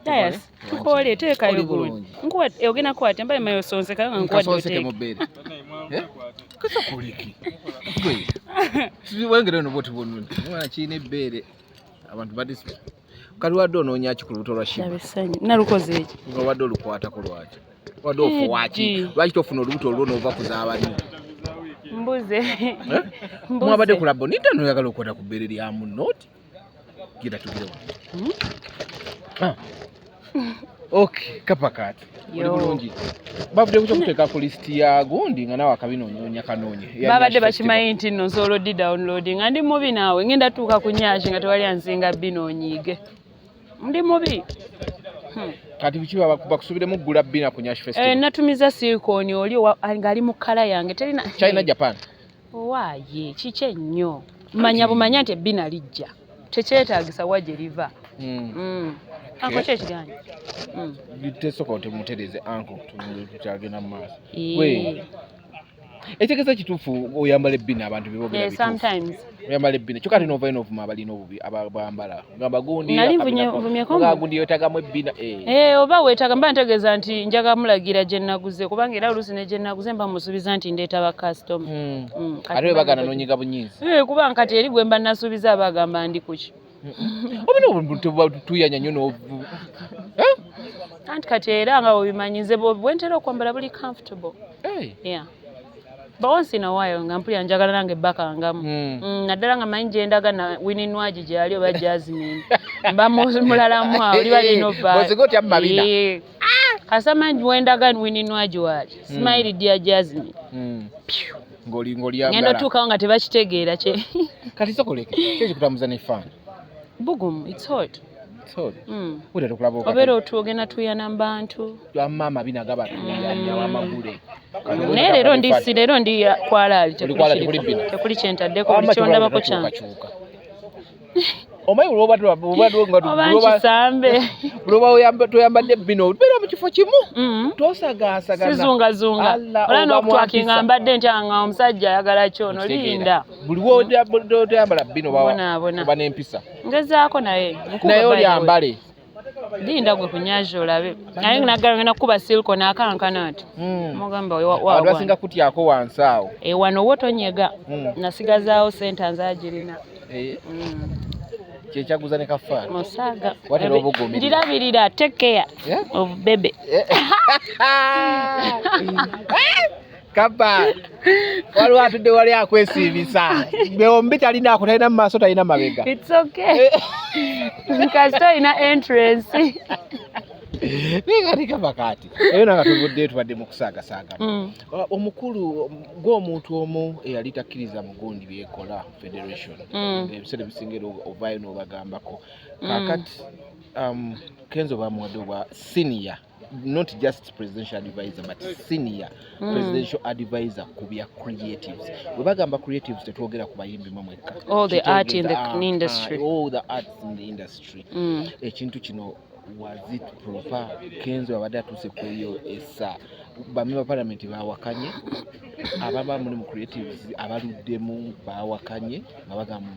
Yes, tukole teekayo. Oli Gundi. Bulungi. Nkuwa ogenda kukwata mbaye mayo osonsekayo nga nkuwadde. Nkasonseke mu Oteeke. Bbeere. Eh? Kasakoleki gwe wengere no bwoti bwononi omwana kirina ebbeere abantu badisi kati wadde onoonya ki ku lubuto lwa Shiba? Laba essanyu nalukoze eki. Nga wadde olukwatako lwaki? Wadde ofuwaki? Eddi. Lwaki tofuna olubuto olwo n'ova kuzaabani? Mbuze. Eh? Mbuze. Mwabadde ku Labonita noyagala okukwata ku bbeere lya munno oti gira tugire wano. Ah. Okay, Kapakaati, oli Yo. bulungi? Bavudde ku kyokuteeka ku lisiti ya gundi nga naawe akabina onyoonya kanoonye eya Babadde Nyash. bakimanyi nti nno nsobola odi downloading nga ndi mubi naawe ngenda tuuka ku Nyash nga tewali ansinga bina onyiige ndi mubi. Kati biki bakusubiremu ggula bina ku Nyash Eh, Festival? Natumiza silicone oli ng'ali mu kkala yange terina. China, Japan. Owaaye kiki ennyo manya bumanya nti ebbina lijja tekyetaagisa wa gye liva. Ako ki ekiganye? Tesooka otemutereze anko tukyagenda mu maaso. Eh. We, ekitegeeza kituufu oyambala ebbina abantu bebogera Eh, bituufu? Sometimes. Oyambala ebbina kyokka ate novayo novuma abalina obubi abambala gamba gundi Nali nvumyeko nga gundi yetagamu ebbina, eh. Eh, oba weetaaga mba ntegeeza nti njaga mulagira gye naguze kubanga era oluusi ne gye naguze mba musuubiza nti ndeeta bakasitoma. Kati Ate webagana mba- nonyiga bunyiizi. Eh, kubanga kati eri gwe mba nasuubiza aba agamba ndi kuki. Obina obuntu tuyanya nnyo novu. Eh? Anti kati era nga bwebimanyi nze bwe ntera okwambala buli comfortable. Hey. Yeah. But once in a while nga mpulira njagala nange bakangamu. Naddala nga manyi gye ndaga na Winnie Nwagi gyali oba Jasmine mba mulalamu awo liba lino. Bw'oziga otya mu mabina? Kasita manyi wendaga Winnie Nwagi waali, smile dear Jasmine. Ng'oli ng'oli Ngenda yambala. otuukawo nga tebakitegeera kye. Kati sokoleke ki ekikutambuza ne fan? Bugumu, it's hot. Sorry. Wulira tokulaba. Obeera ogenda tuyana mu bantu. Wamma amabina gabatuyanya wamagule. Naye leero ndi si leero ndi kwalaali. Oli kwalaali, tekuli bina. Tekuli kyentaddeko buli kyondabako kyange. Omanyi buli Oba nkisambe. lwoba toyambadde bino obeera mu kifo kimu tosagaasagana. Sizungazunga. Allah, Ola oba n'okutwakinga mwampisa. Mbadde ntya nga omusajja ayagala kyono linda. Buli wotoyambala bino Bonaabona. oba n'empisa. Ngezaako naye nkuba Naye by the way. olyambale. Linda gwe kunyaja olabe naye nagala ngenda kukuba silicone akankana nti mugamba Abantu basinga kutyako wansi awo. Wano wo tonyega. Nasigazaawo sente nzagirina. Eh, kyekyaguza ne kafaani. Musaaga. Watera obuguumirira. Ndirabirira, take care Yeah? of baby. Kaba waliwo atudde wali akwesiibisa byombi talinaako talina mu maaso talina mabega. It's okay kasita olina entrance. Naye kati kaba kati eyo nanga tuvuddeyo tubadde mu kusaagasaaga. Omukulu gw'omuntu omu eyali takkiriza mugundi byekola federation. Ebiseera ebisinga era ovaayo n'obagambako. Kaakati Kenzo bamuwadde obwa senior, not just presidential advisor but senior presidential advisor ku bya creatives. Bwe bagamba creatives tetwogera ku bayimbi mwe mwekka. All the art in the Kitegeeza, industry. All the arts in the industry. Ekintu kino, was it proper? Kenzo abadde atuuse ku eyo essa bamemba parliament bawakanye ababa muli mu creatives abaluddemu bawakanye nga bagamba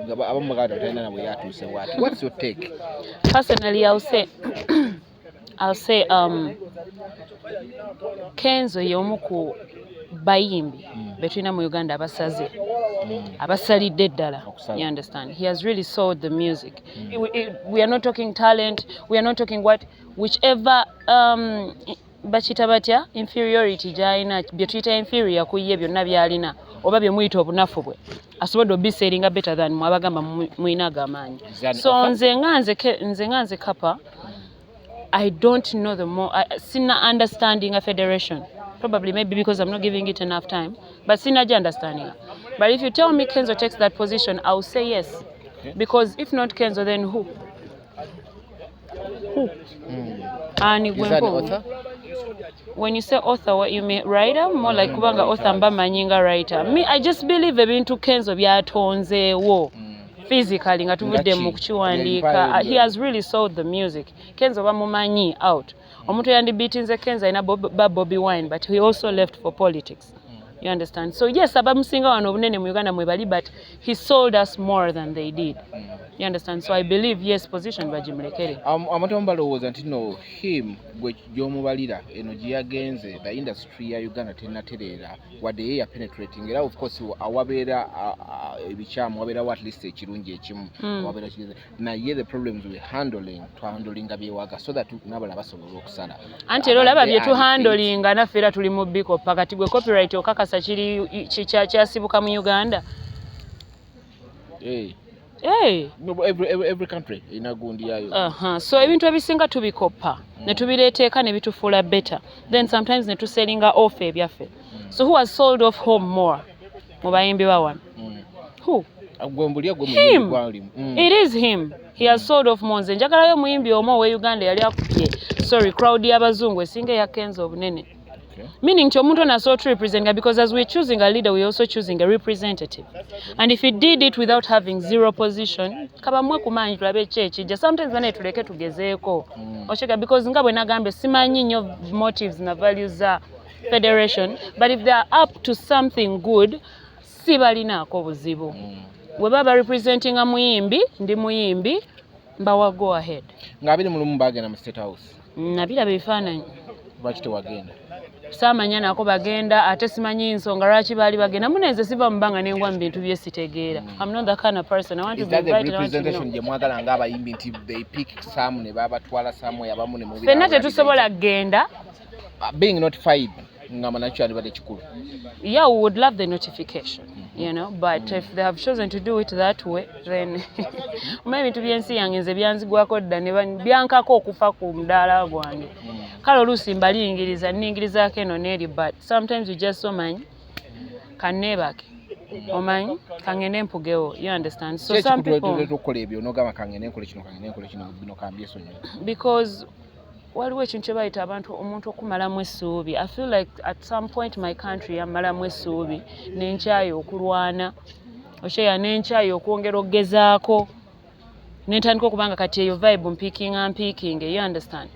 nga abamu bagamba talina nabwe yatuuse bwati. What's your take? Personally, I'll say Kenzo y'omu ku bayimbi betulina mu Uganda abasaze abasalidde ddala. Okusala. You understand, he has really sold the music. We are not talking talent, we are not talking what whichever bakiyita batya inferiority gy'alina bye tuyita inferior ku ye byonna by'alina oba bye muyita obunafu bwe asobodde obisellinga better than mwe abagamba muyina agamaanyi. Is that an So offer? nze nga nze Kapa, I don't know the more sina understanding a federation, probably maybe because I'm not giving it enough time, but sina understanding. But if you tell me Kenzo takes that position, I'll say yes. Because if not Kenzo, then who? Who? Ani Is that an gwe author? When you say author, what you mean? Writer? More like kubanga author mba manyi nga writer. Me, I just believe ebintu Kenzo byatonzeewo physically nga tuvudde Nga mu ki? kukiwandiika. Yeah. He has really sold the music. Kenzo bamumanyi out. Omuntu yandibiitinze Kenzo alina ba Bobi Wine, but he also left for politics. You understand? So yes, abamusinga wano obunene mu Uganda mwe bali, but he sold us more than they did. You understand? So I believe, yes, position bagimulekere. Abantu abamu balowooza nti no, him gwe gy'omubalira eno gye yagenze, the industry ya Uganda tennatereera wadde ye ya penetrating. Era of course awabeera ebikyamu wabeerawo at least ekirungi ekimu. Wabeera kigenze, naye the problems we handling, twahandlinga byewaga so that n'abalala basobola okusala. Anti era olaba Abadde bye tuhandlinga, naffe era tuli mu bikopa. Kati gwe copyright okakasa kiri kyasibuka mu Uganda? Eh, Hey. no, but every country erina gundi yayo. So ebintu ebisinga tubikopa ne tubireeteeka ne bitufuula better, then sometimes ne tusellinga off ebyaffe. So who has sold off home more mu bayimbi ba wano? Who? Gwe mbulya gwe Him. muyimbi gwalimu. It is him. He has sold off more. Nze njagalayo omuyimbi omu owe Uganda yali akubye, sorry, crowd y'abazungu esinga eya Kenzo obunene. Meaning nti omuntu ono asobola representinga, because as we're choosing a leader, we're also choosing a representative, and if he did it without having zero position, kabamwe kumaanyi tulabe ki ekijja. Sometimes bane tuleke tugezeeko. Oshega, because nga bwe nagambye, simanyi nnyo motives na values za federation, but if they are up to something good, si balinaako buzibu. Bwe baba representinga muyimbi, ndi muyimbi, mbawa go ahead. Nga 21 bagenda mu State House. Nabiraba ebifaananyi. Lwaki tewagenda? Saamanya nako bagenda, ate simanyi nsonga lwaki baali bagenda. Munenze siva mu bbanga nengwa mu bintu bye sitegeera. I'm not that kind of person. I want to Is be that the invited, I want to representation know. gye mwagala ng'abayimbi, nti they pick some ne babatwala somewhere, abamu ne mubira? Ffenna tetusobola kugenda. Being notified ngamba nakyo kyandibadde kikulu. Yeah, we would love the notification, but if they have chosen to do it that way, then omanyi ebintu by'ensi yange nze byanzigwako dda ne byankako okufa ku mudaala gwange. Kale oluusi mbalingiriza, nningirizaako eno n'eri, but sometimes you just omanyi kanneebake, omanyi kangende mpugewo, you understand? So some people Ekikutuleetera okukola ebyo n'ogamba kangende nkole kino, kangende nkole kino, bino kambyesonyiwe? Because waliwo ekintu kye bayita abantu omuntu okumalamu essuubi. I feel like at some point my country yammalamu essuubi, nenkyayi okulwana okyeya, nenkyayi okwongera okugezaako, nentandika okubanga kati eyo vibe mpickinga mpicking, you understand?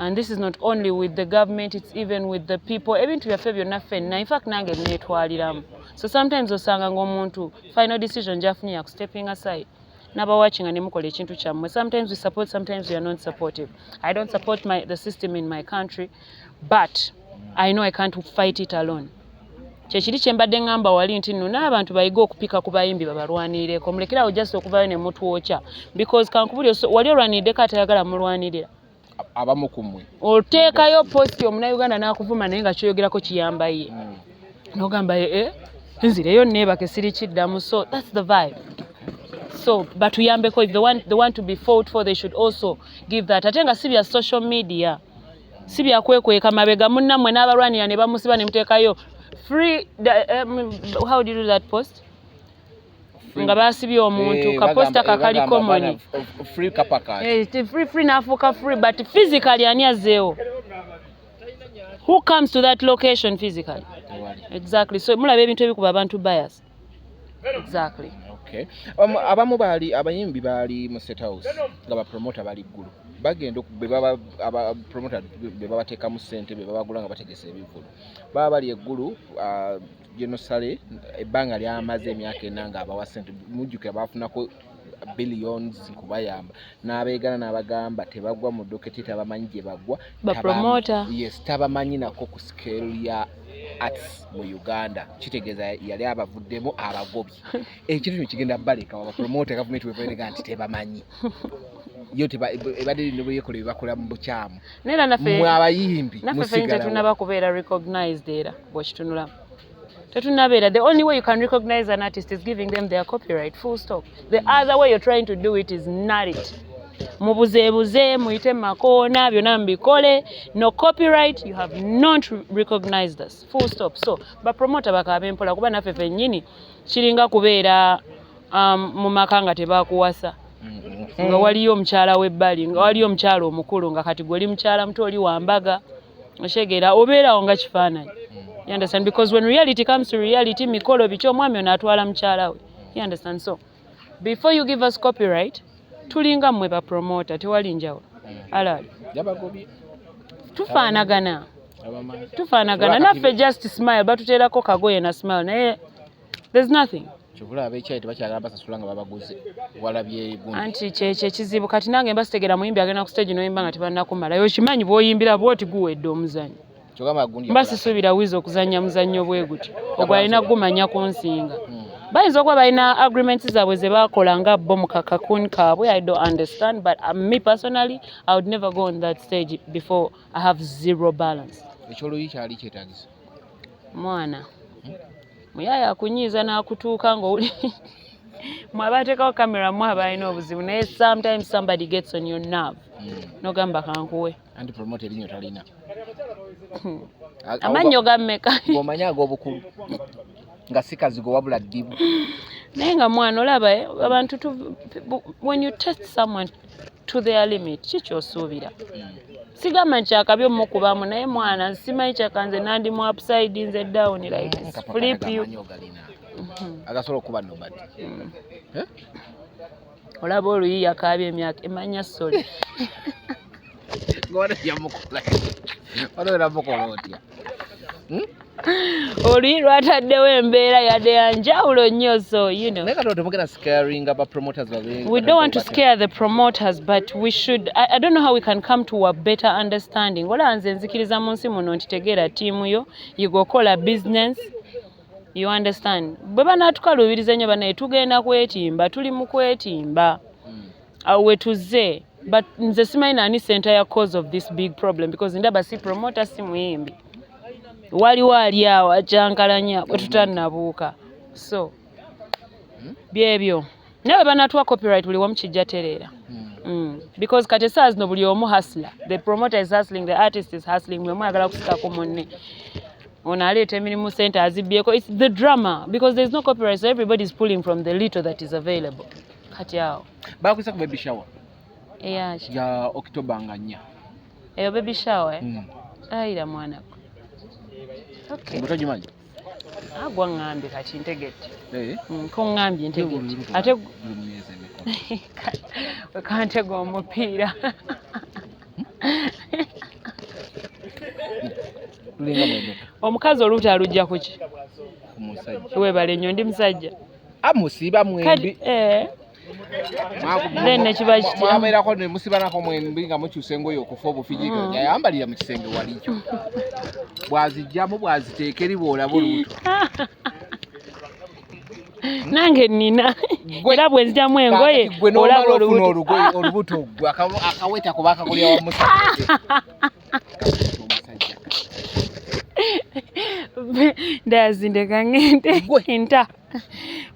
And this is not only with the government, it's even with the people. Ebintu byaffe byonna ffenna, in fact nange neetwaliramu. So sometimes osanga ng'omuntu final decision gy'afunye yaku stepping aside n'abawakinga ne mukola ekintu kyammwe. Sometimes we support, sometimes we are not supportive. I don't support the system in my country, but I know I can't fight it alone. Kyekiri kye mbadde ŋŋamba wali nti nno n'abantu bayige okupika ku bayimbi babalwanirireko. Mulekerawo just okuvayo ne mutwokya, because kankubuli wali olwaniddeko atayagala mulwanirira. Abamu ku mmwe. Oteekayo post, omunnayuganda n'akuvuma, naye nga kyoyogerako kiyamba ye. N'ogamba, e nzireyo neebake, siri kiddamu. So that's the vibe. So batuyambeko. If they want to be fought for, they should also give that. Ate nga si bya social media, si byakwekweka mabega munnammwe n'abalwanira ne bamusiba ne muteekayo free how do you do that post? Nga basibye omuntu. Eh, kaposta kakali bagamba common. Bana, free Kapa Cat. Eh, free free n'afuuka free, but physically ani azzeewo? Who comes to that location physically? Tewali. Exactly. So mulaba ebintu ebikuba abantu bias. Exactly. Okay. Abamu baali abayimbi baali mu State House nga bapromota bali ggulu, bagenda be baba aba promoter be babateekamu ssente, be babagula nga bategesa ebivvulu, baba bali eggulu. General Saleh ebbanga lyamaze emyaka 4 ng'abawa ssente, mujjukira bafunako billions kubayamba, n'abeegana n'abagamba tebagwa mu docket, tabamanyi gye bagwa. Bapromoter. Yes, tabamanyi nako ku scale ya arts mu Uganda. Kitegeeza yali abavuddemu abagobye. Ekintu kino kigenda baleka bapromota gavumenti webaerega nti tebamanyi yo ebadde ne bweyekola byebakola mu bukyamu. Naye era naffe Mmwe abayimbi naffe ffenna musigalawa. Tetunnaba kubeera recognized. Era bw'okitunulamu tetunnabeera. The only way you can recognize an artist is giving them their copyright, full stop. The other way you're trying to do it is not it. Mubuzeebuze, muyite mu makoona, byonna mubikole, no copyright, you have not recognized us, full stop. So bapromota bakaabe mpola, kuba naffe ffennyini kiringa kubeera mu maka nga tebakuwasa, nga waliyo omukyala w'ebbali, nga waliyo omukyala omukulu, nga kati gwe oli mukyala muto, oli wambaga, otegeera, obeerawo nga kifaananyi. You understand? Because when reality comes to reality, mikolo biki, omwami ono atwala mukyala we. You understand? So before you give us copyright, tulinga mmwe bapromota, tewali njawulo alali. Yabagobye. Tufaanagana. Abamanyi. Tufaanagana. Olaba Naffe just smile, batuteerako kagoye na smile, naye there's nothing. Kyovula ab'ekyayi tebakyagala basasula nga babaguze, walabye gundi. Anti kyekyo ekizibu. Kati nange mba sitegera muyimbi agenda ku stage noyimba nga tebannakumalayo. Okimanyi bw'oyimbira bwoti guwedde omuzannyo. Kyogamba gundi Mba yakola- sisuubira Wizo okuzannya muzannyo bwe gutyo, ogwo alina gumanya kunsinga. Bayinza okuba balina agreements zaabwe ze baakola nga bo mu kakakuni kaabwe. I don't understand, but me personally, I would never go on that stage before I have zero balance. Ekyoluyi kyali kyetagisa? Mwana muyaaya akunyiiza n'akutuuka ng'oli mwe abateekawo kamera, mwe abalina obuzibu, naye sometimes somebody gets on your nerve n'ogamba kankuwe. Anti promoter erinnyo talina. Amannyo gammeka? Ng'omanyi ag'obukulu nga si kazigo wabula ddibu. Naye nga mwana olaba abantu when you test someone to their limit, kikyosuubira. Sigamba nti akabi omukubamu, naye mwana simanyi kyakanze nandi mu upside nze down, like flip you. Amanyi ogalina agasobola okuba nobody. Eh? Olaba oluyi yakaabye emyaka emanya soli. Ng'obadde yamukola, waliwo namukola otya? Hmm? Oluyi lwataddewo embeera yadde yanjawulo nnyo, so you know. Naye kati temugenda scaring aba promoters babe? We don't want to scare the promoters, but we should. I don't know how we can come to a better understanding. Ola nze nzikiriza mu nsi muno nti tegeera ttiimu yo, yiga okola business. You understand? Bwe banaatukaluubiriza nnyo banaye, tugenda kwetimba, tuli mu kwetimba. Awo we tuzze. But nze simanyi nani center ya cause of this big problem, because ndaba si promoter, si muyimbi. Waliwo ali awo akyankalanya bwe tutannabuuka. So byebyo. Naye bwe banaatuwa copyright, buli wamu kijja tereera. Because kati essaawa zino buli omu hustler. The promoter is hustling, the artist is hustling, buli omu ayagala kusikako munne. Ono aleeta emirimu, sente azibbyeko. It's the drama because there's no copyright, so everybody is pulling from the little that is available. Kati awo. Bakwisa ku baby shower Eyaki? ya October nga 4. Eyo baby shower, eh? Mm. Ayira mwana gwe. Okay. Mbu togimanyi? Agwa ŋŋambye kati ntegedde. Eh? Ko ŋŋambye ntegedde. Ate Buli mu myezi emikono. Wekantega omupiira. Lulinga mwemeka? Omukazi olubuto alujja ku ki? Ku musajja. Weebale nnyo, ndi musajja. Amusiba Kati mwembi. eh. Then ne kiba kitya? Mwabeerako ne musibanako mwembi nga mukyusa engoye okufa obufi. Yayambalira mu kisenge walikyo, bw'azijjamu bw'aziteeka eri bw'olaba olubuto. Nange nina era bwe nzigyamu engoye Kaakati gwe n'omala olaba ofuna olubuto. olugoye olubuto gwe akaweta kuba akakulya wa musajja. Omusajja. Ndazindeka ngende. Gwe. Nta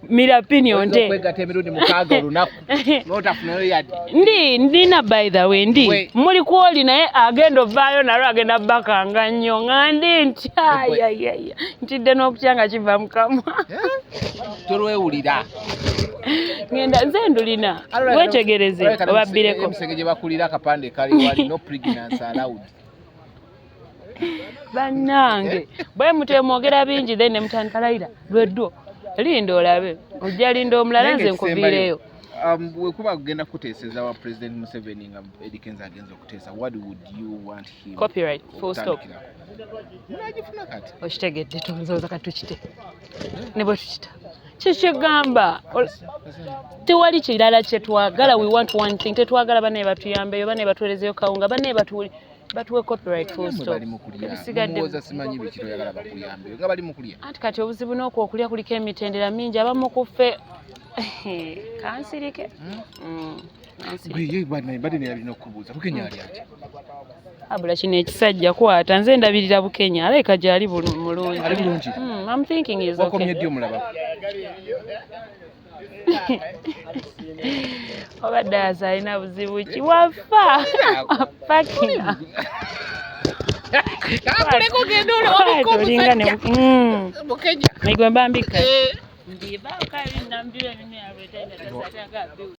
mira pini Oyinza onte. okwegatta emirundi 6 olunaku n'otafunayo yadde. Ndi ndina, by the way, ndi Gwe. muli kwoli, naye agenda ovaayo nalwo agenda bakanga nnyo nga ndi ntya. Gwe. Ayayaya, ntidde n'okutya nga kiva mu kamwa. Tolwewulira. Ngenda nze ndulina, wetegereze obabbireko. Emisege gye bakulira akapande kali wali, "No pregnancy allowed." Bannange, bwe mutemwogera bingi, then ne mutandika layira lweddwo, linda olabe ojja linda omulala Naye nze ng'ekisembayo, nkuviireyo. Bwe kuba kugenda kuteeseza wa President Museveni nga Eddy Kenzo agenza okuteesa, what would you want him Copyright, full stop. okutandikirako? Munagifuna kati. Okitegedde, tonzooza kati tukite ne bwe tukita kikigamba tewali kirala kyetwagala. We want one thing. Tetwagala banaye batuyambeyo, banaye batuwerezeyo kawunga, banaye batuwe copyright, full Namwe stop. bali mu kulya. Ebisigadde Muwoza simanyi biki, toyagala bakuyambe nga bali mu kulya. Anti kati obuzibu n'okwo okulya kuliko emitendera mingi, abamu ku ffe kansirike. Kansirike. Gwe ye badde neyalina okubuuza, Bukenya ali atya? Abula kino ekisajja kwata nze ndabirira Bukenya, alabika gyali mulungi. Ali bulungi? I'm thinking is Wakomye okay. ddi omulaba? Obadde asa alina buzibu ki? Wafa wafa kina. Kakuleka ogenda Kwata olinga ne Bukenya. Migwe mba mbika. Eh. Ndiba ukali nambira mimi.